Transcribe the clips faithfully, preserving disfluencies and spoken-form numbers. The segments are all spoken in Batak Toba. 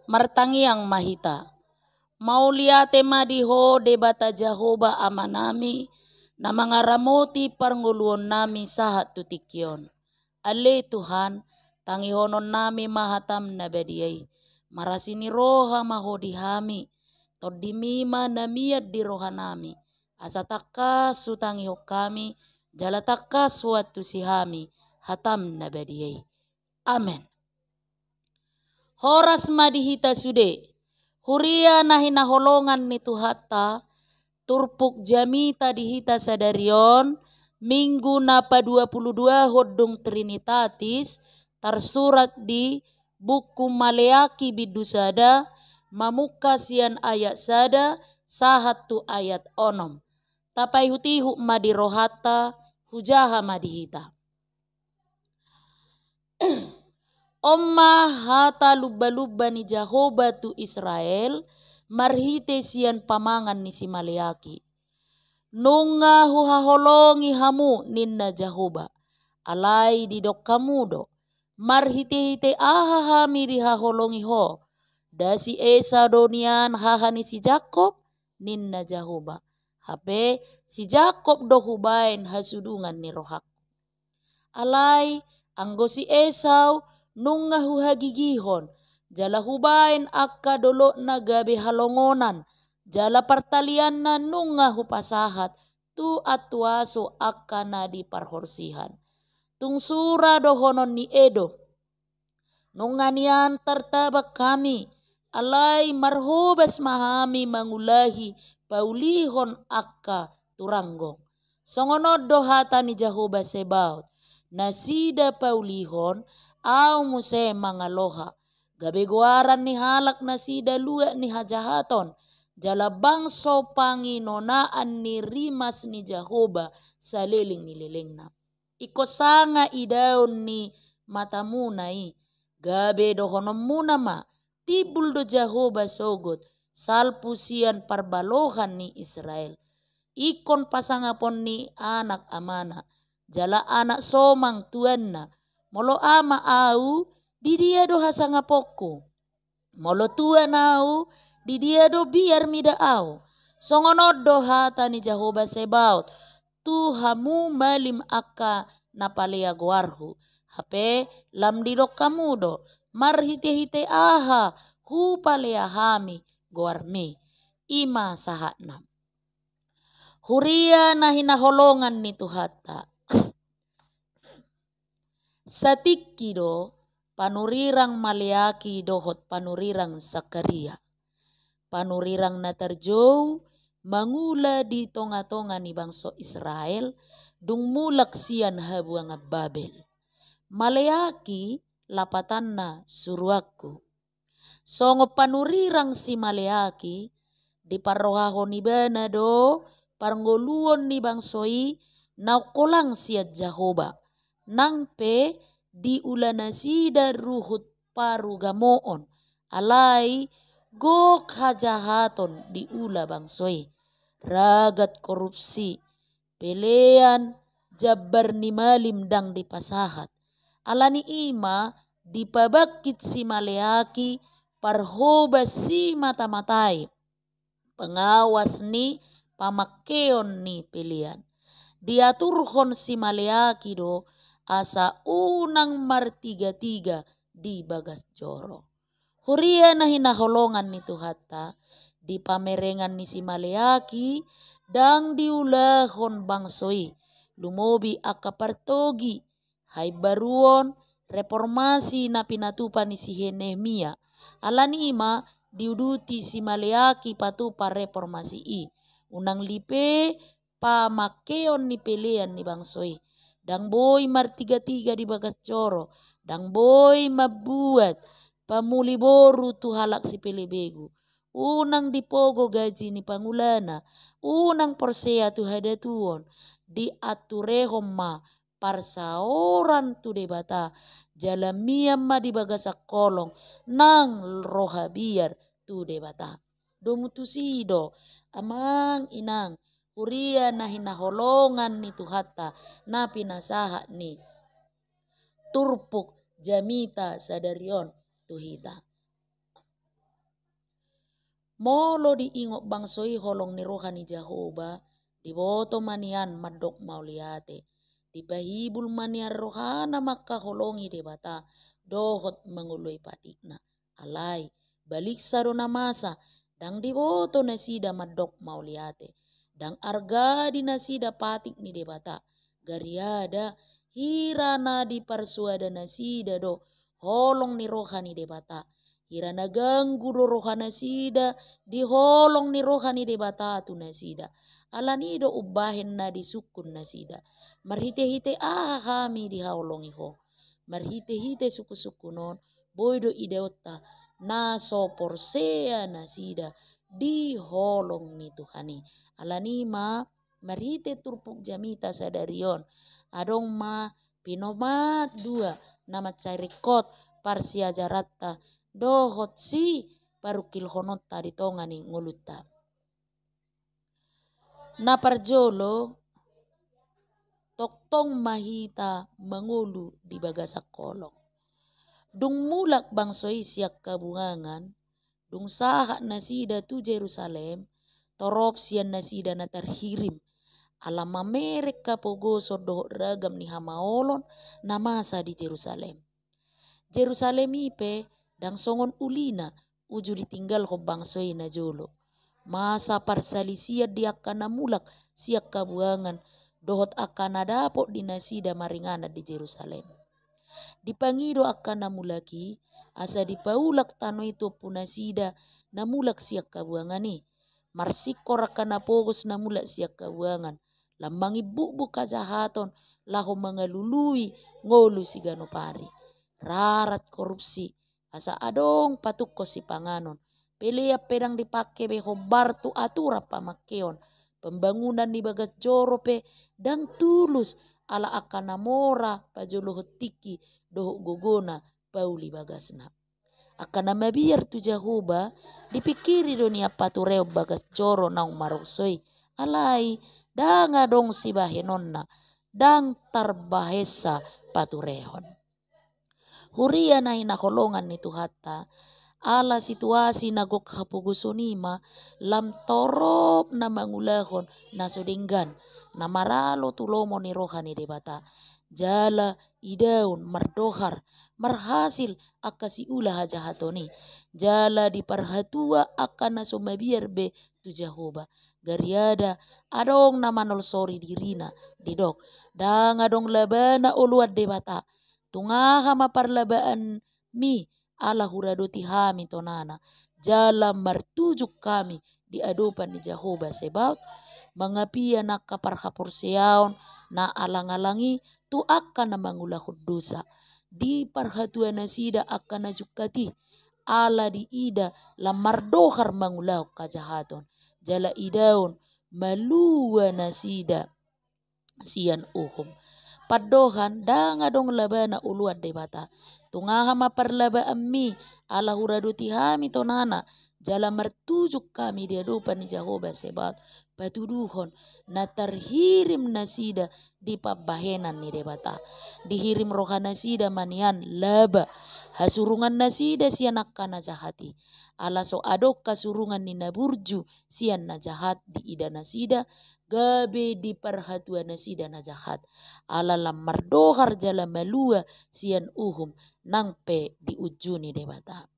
Martangiang ma hita. Mauliate ma di Ho Debata Jahowa Amanami, na mangaramoti parngoluonnami sahat tu tingki on. Ale Tuhan, tangihononnami ma hataM na badia i. Marasi ni roha ma Ho di hami, TondiMi ma na mian di rohanami, asa tangkas hutangihon hami, jala tangkas huantusi hami hataM na badia i. Amen. Horas ma di hita sude, huria na hinaholongan ni Tuhanta, turpuk jamita di hita sadari on, Minggu na paduapuluduahon dung Trinitatis, tarsurat di buku Maleaki bindu sada, mamungka sian ayat sada sahat tu ayat onom. Tapaihutihut ma di rohanta, hujaha ma di hita. On ma hata lumbalumba ni Jahowa tu Israel, marhite sian pamangan ni si Maleaki. Nunga huhaholongi hamu, ninna Jahowa, alai didok hamu do, marhitehite aha hami dihaholongi ho? Nda si Esau do nian haha ni si Jakkob? Ninna Jahowa. Hape si Jakkob do hubaen hasudungan ni rohangku. Alai anggo si Esau nunga huhagigihon, jala hubaen angka dolokna gabe halongonan, jala partalianna nunga hupasahat tu antuaso angka na di parhorsihan. Tung sura dohonon ni Edom. Nunga nian tartabang hami, alai marhobas ma hami mangulahi paulihon angka turanggong. Songon on do hata ni Jahowa Sebaot, nasida paulihon, ahu muse mangaloha. Gabe goaran ni halak nasida luat ni hajahaton, jala bangso panginonaan ni rimas ni Jahowa saleleng ni lelengna. Ingkon sanga idaon ni matamuna i, gabe dohononmuna ma, timbul do Jahowa sogot, salpu sian parbalohan ni Israel. Ingkon pasangapon ni anak amana, jala anak somang tuanna, molo ama ahu, didia do hasangaponku? Molo tuan ahu, didia do biar mida ahu? Songon on do hata ni Jahowa Sebaot, tu hamu malim angka na palea goarhu. Hape lam didok hamu do, marhitehite aha hupalea hami goarmi? I ma sahatna. Huria na hinaholongan ni Tuhanta. Satingki do panurirang Maleaki dohot panurirang Sakaria. Panurirang na tarjou mangula di tongatonga ni bangso Israel, dung mulak sian habuangan Babel. Maleaki lapatanna suruanku. Songon panurirang si Maleaki, diparrohahon ibana do parngoluon ni bangso i naung holang sian Jahowa, nang pe diula nasida ruhut parugamoon, alai gok hajahaton diula bangso i, ragat korupsi, pelean, jambar ni malim ndang dipasahat. Ala ni i ma dipabangkit si Maleaki parhobas simatamatai, pengawas ni pamangkeon ni pelean. Diaturhon si Maleaki do asa unang martigatiga di bagas joro. Huria na hinaholongan ni Tuhanta, di pamerengan ni si Maleaki, ndang diulahon bangso i, lumobi angka partogi, haimbaruon, reformasi na pinatupa ni si Nehemia. Ala ni i ma diuduti si Maleaki patupa reformasi i. Unang lipe pamangkeon ni pelean ni bangso i. Ndang boi martigatiga di bagas joro, ndang boi mambuat pamuli boru tu halak sipelebegu. Unang dipogo gaji ni pangulana, unang porsea tu hadatuon, diaturehon ma parsaoran tu Debata, jala mian ma di bagasan holong nang roha biar tu Debata. Domu tusi do, amang inang, huria na hinaholongan ni Tuhanta, na pinasahat ni turpuk jamita sadari on tu hita. Molo diingot bangso i holong ni roha ni Jahowa, diboto ma nian mandok mauliate. Dipahibul ma nian rohana mangkaholongi Debata dohot mangoloi patikna. Alai, baliksa do na masa, ndang diboto nasida mandok mauliate. Ndang arga di nasida patik ni Debata. Gariada, hira na diparsoada nasida do holong ni roha ni Debata. Hira na ganggu do roha nasida di holong ni roha ni Debata tu nasida. Alani do umbahen na disungkun nasida. Marhite-hite aha hami dihaholongi Ho? Marhite-hite sungkun-sungkun on, boi do idaonta na so porsea nasida di holong ni Tuhan i. Alani ma marhite turpuk jamita sadari on, adong ma pinomat dua na mansai ringkot parsiajaranta dohot siparungkilhononta di tonga ni ngolunta. Na parjolo, tongtong ma hita mangolu di bagasan holong. Dung mulak bangso i sian habuangan, dung sahat nasida tu Jerusalem, torop sian nasida na tarhirim, ala mamereng hapogoson dohot ragam ni hamaolon na masa di Jerusalem. Jerusalem i pe ndang songon ulina, uju ditinggalhon bangso i najolo. Masa parsalisian di angka na mulak sian habuangan dohot angka na dapot di nasida maringanan di Jerusalem. Dipangido angka na mulak i, asa dipaulak tano i tu ompu nasida na mulak sian habuangan i. Marsingkor angka na pogos na mulak sian habuangan, lam mangimbukbuk hajahaton laho mangalului ngolu siganup ari. Rarat korupsi, asa adong patungkon sipanganon. Pelean pe ndang dipangke be hombar tu aturan pamangkeon. Pembangunan ni bagas joro pe ndang tulus, ala angka na mora pajolohon tingki dohot gogona pauli bagasna. Angka na mabiar tu Jahowa, dipingkiri do nian paturehon bagas joro naung marongso i. Alai, ndang adong sibahenonna, ndang tarbahensa paturehon. Huria na hinaholongan ni Tuhanta, ala situasi na gok hapogoson i ma, lam torop na mangulahon na so denggan, na maralo tu lomo ni roha ni Debata. Jala idaon, mardohar, marhasil angka siula hajahaton i. Jala diparhatua angka na so mabiar be tu Jahowa. Gariada, adong na manolsori dirina, didok: Ndang adong labana oloan Debata. Tung aha ma parlabaanmi, ala huradoti hami tonana? Jala martujung hami di adopan ni Jahowa Zebaot, mangapian angka parhaporseaon na alang-alang i tu angka na mangulahon dosa. Diparhatua nasida angka na jungkat i, ala diida lam mardohar mangulahon hajahaton. Jala idaon, malua nasida sian uhum. Pandohan, ndang adong labana oloan Debata. Tung aha ma parlabaanmi, ala huradoti hami tonana? Jala martujung hami di adopan ni Jahowa Zebaot, patuduhon na tarhirim nasida di pambahenan ni Debata. Dihirim roha nasida ma nian laba, hasurungan nasida sian angka na jahat i. Ala so adong hasurungan ni na burju sian na jahat diida nasida, gabe diparhatua nasida na jahat. Ala lam mardohar jala malua sian uhum, nang pe diunjuni Debata.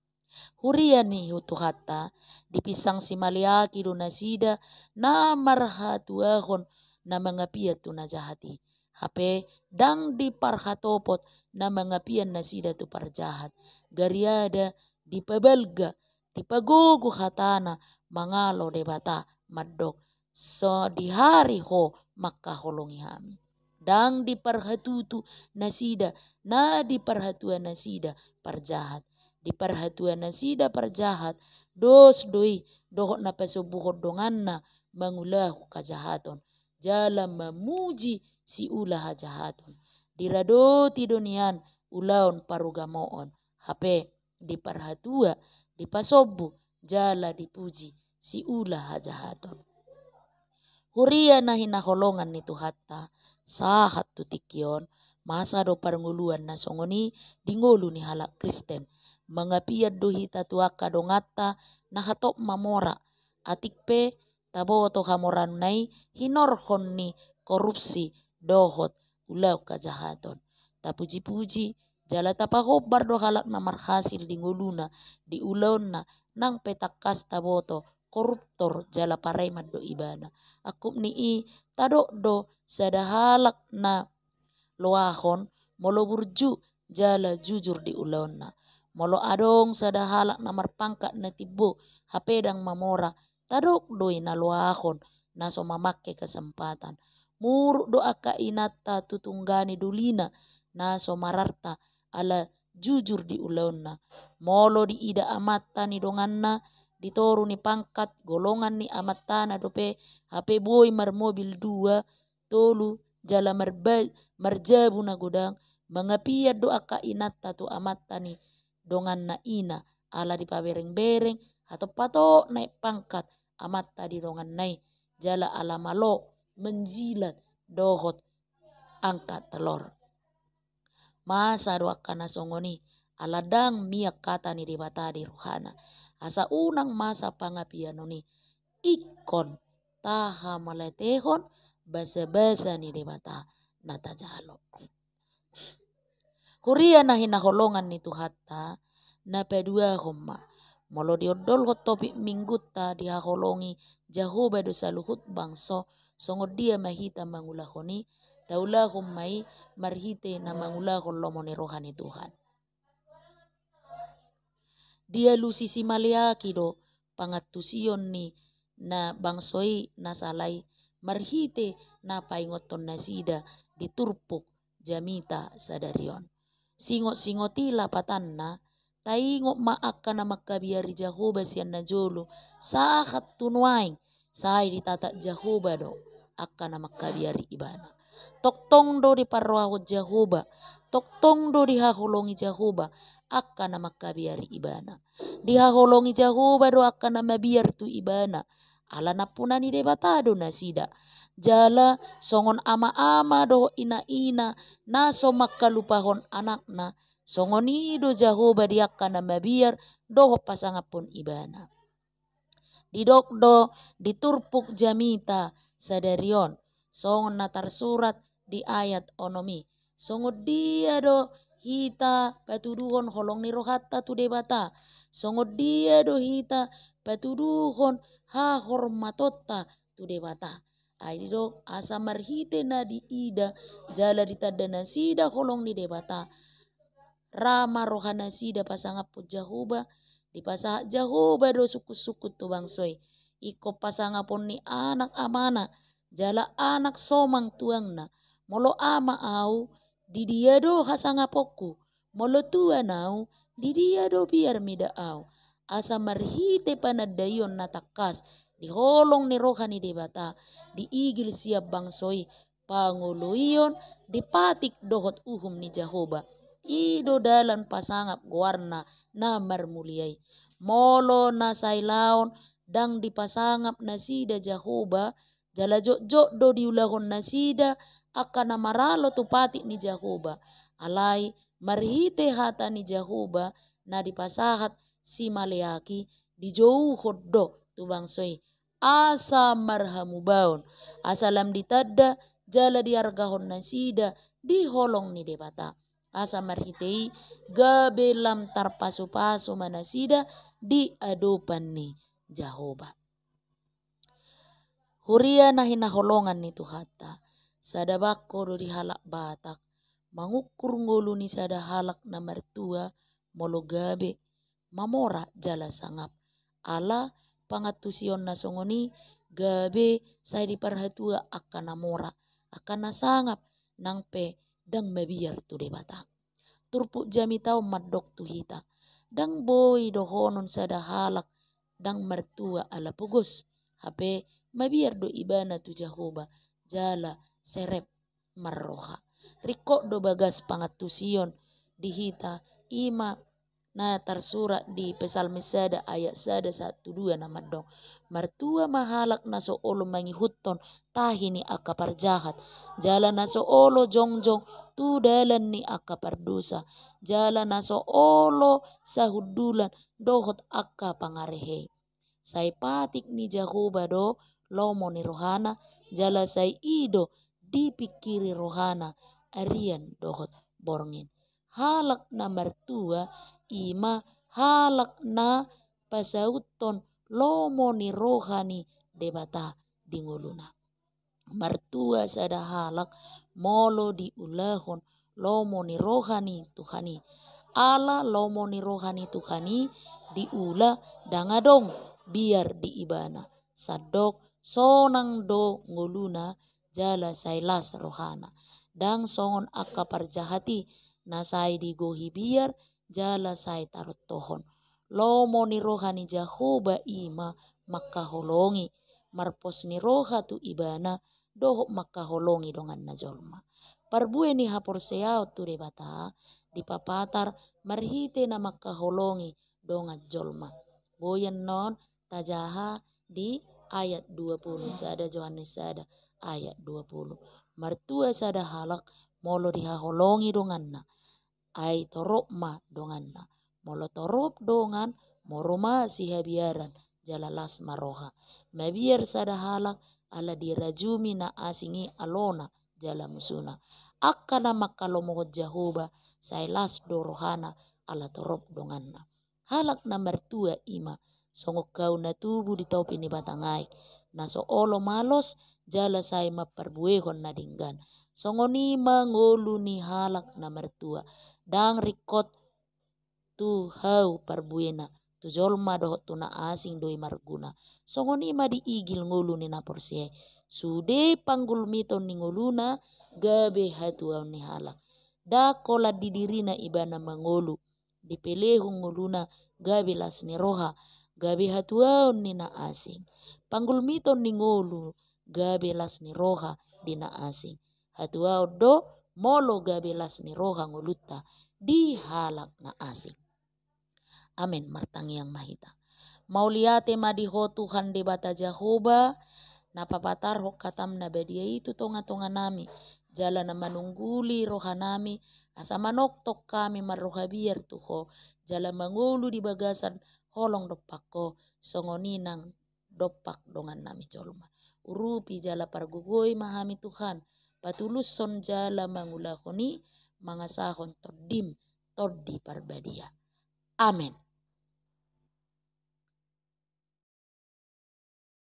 Huria ni Tuhanta, dipinsang si Maleaki do nasida na marhatuahon na mangapian tu na jahat i. Hape ndang diparhatopot na mangapian nasida tu parjahat. Gariada dipabalga, dipagogo hatana mangalo Debata, mandok: So di hari ho mangkaholongi hami. Ndang diparhatutu nasida na diparhatua nasida parjahat. Diparhatua nasida parjahat, dos do i dohot na pasombuhon donganna mangulahon hajahaton, jala mamuji siula hajahaton. Diradoti do nian ulaon parugamoon, hape diparhatua, dipasombu, jala dipuji siula hajahaton. Huria na hinaholongan ni Tuhanta, sahat tu tingki on, masa do parngoluan na songon i di ngolu ni halak Kristen. Mangapian do hita tu angka donganta na hatop mamora, atik pe taboto hamorana i hinorhon ni korupsi dohot ulaon hajahaton. Tapujipuji jala tapahombar do halak na marhasil di ngoluna, di ulaonna, nang pe tangkas taboto koruptor jala pareman do ibana. Angkup ni i, tadok do sada halak na loahon molo burju jala jujur di ulaonna. Molo adong sada halak na marpangkat na timbo, hape ndang mamora, tadok do i na loahon, na so mamangke kesempatan. Muruk do angka inanta tu tunggane dolina, na so mararta ala jujur di ulaonna. Molo diida amanta ni donganna, di toru ni pangkat, golongan ni amantana dope, hape boi marmobil dua, tolu, jala marba-, marjabu na godang, mangapian do angka inanta tu amanta ni donganna ina, ala dipaberengbereng hatop-hatop naek pangkat amanta di donganna i, jala ala malo menjilat dohot angka telor. Masa do angka na songon i, ala ndang mian hata ni Debata di rohana. Asa unang masa pangapianon i, ingkon tahamauliatehon basabasa ni Debata na tajalo. Huria na hinaholongan ni Tuhanta, na paduahon ma. Molo diondolhon topik minggunta, dihaholongi Jahowa do saluhut bangso, songon dia ma hita mangulahon i, taulahon ma i marhite na mangulahon lomo ni roha ni Tuhan. Dialusi si Maleaki do pangantusion ni na bangso i na sala i, marhite na paingothon nasida di turpuk jamita sadari on. Singot-singot i lapatanna, taingot ma angka na mangkabiari Jahowa sian na jolo, sahat tu nuaeng, sai ditatap Jahowa do angka na mangkabiari ibana. Tongtong do diparrohahon Jahowa, tongtong do dihaholongi Jahowa angka na mangkabiari ibana. Dihaholongi Jahowa do angka na mabiar tu ibana, ala nampuna ni Debata do nasida. Jala songon ama-ama dohot ina-ina na so mangkalupahon anakna, songon i do Jahowa di angka na mabiar dohot pasangaphon ibana. Didok do di turpuk jamita sadari on, songon na tarsurat di ayat onom i, songon dia do hita patuduhon holong ni rohanta tu Debata, songon dia do hita patuduhon hahormatonta tu Debata. Ai didok, asa marhite na diida jala ditanda nasida holong ni Debata, ra ma roha nasida pasangaphon Jahowa. Dipasahat Jahowa do sungkun-sungkun tu bangso i, ingkon pasangapon ni anak amana, jala anak somang tuangna. Molo ama au, di dia do hasangaponku? Molo tuan au, di dia do biar mida au? Asa marhite panandaion na tangkas di holong ni roha ni Debata, diigil sian bangso i, pangoloion di patik dohot uhum ni Jahowa. I do dalan pasangap goarna na marmulia i. Molo na sailaon ndang dipasangap nasida Jahowa, jala jotjot do diulahon nasida angka na maralo tu patik ni Jahowa. Alai marhite hata ni Jahowa na dipasahat si Maleaki, dijouhon do tu bangso i, asa marhamubaon, asa lam ditanda jala diargahon nasida di holong ni Debata. Asa marhite i gabe lam tarpasupasu ma nasida di adopan ni Jahowa. Huria na hinaholongan ni Tuhanta, sada bangko do di halak Batak mangungkur ngolu ni sada halak na martua molo gabe, mamora jala sangap. Ala pangantusion na songon i gabe sai diparhatua angka na mora, angka na sangap, nang pe ndang mabiar tu Debata. Turpuk jamita on mandok tu hita, ndang boi dohonon sada halak ndang martua ala pogos, hape mabiar do ibana tu Jahowa jala serep marroha. Ringkot do bagas pangantusion di hita, i ma na tarsurat di Psalmen sada ayat sada sahat tu dua na mandok, martua ma halak na so olo mangihuthon tahi ni angka parjahat, jala na so olo jongjong tu dalan ni angka pardosa. jala na so olo sahundulan dohot angka pangarehe. Sai patik ni Jahowa do lomo ni rohana, jala sai i do dipingkiri rohana arian dohot borngin. Halak na martua i ma halak na pasauthon lomo ni roha ni Debata di ngoluna. Martua sada halak molo diulahon lomo ni roha ni Tuhan i. Ala lomo ni roha ni Tuhan i diula ndang adong biar di ibana. Sandok sonang do ngoluna jala sai las rohana. Ndang songon angka parjahat i na sai digohi biar jala sai tarontohon. Lomo ni roha ni Jahowa i ma mangkaholongi, marpos ni roha tu ibana, dohot mangkaholongi donganna jolma. Parbue ni haporseaon tu Debata dipapatar marhite na mangkaholongi dongan jolma. Boi annon tajaha di ayat dua puluh, sada Johannes sada ayat dua puluh. Martua sada halak molo dihaholongi donganna, ai torop ma donganna. Molo torop dongan, moro ma sihabiaran, jala las ma roha. Mabiar sada halak ala dirajumi na asing i alona jala musuna. Angka na mangkalomohon Jahowa, sai las do rohana ala torop donganna. Halak na martua i ma songon hau na tubu di topi ni batang aek, na so olo malos jala sai mamparbuehon na denggan. Songon i ma ngolu ni halak na martua, ndang ringkot tu hau parbuena, tu jolma dohot tu na asing do i marguna. Songon i ma diigil ngolu ni na porsea i, sude panggulmiton ni ngoluna gabe hatuaon ni halak. Ndang holan di dirina ibana mangolu, dipelehon ngoluna gabe las ni roha, gabe hatuaon ni na asing. Panggulmiton ni ngolu gabe las ni roha di na asing. Hatuaon do molo gabe las ni roha ngolunta di halak na asing. Amen. Martangiang ma hita. Mauliate ma di Ho Tuhan Debata Jahowa, na papatarhon hatam na badia i tu tongatonganami, jala na manungguli rohanami, asa manongtong hami marroha biar tu Ho, jala mangolu di bagasan holong dompak Ho, songon i nang dompak dongannami jolma. Urupi jala pargogoi ma hami Tuhan, patulushon jala mangulahon i, mangasahon Tondim, Tondi Parbadia. Amen.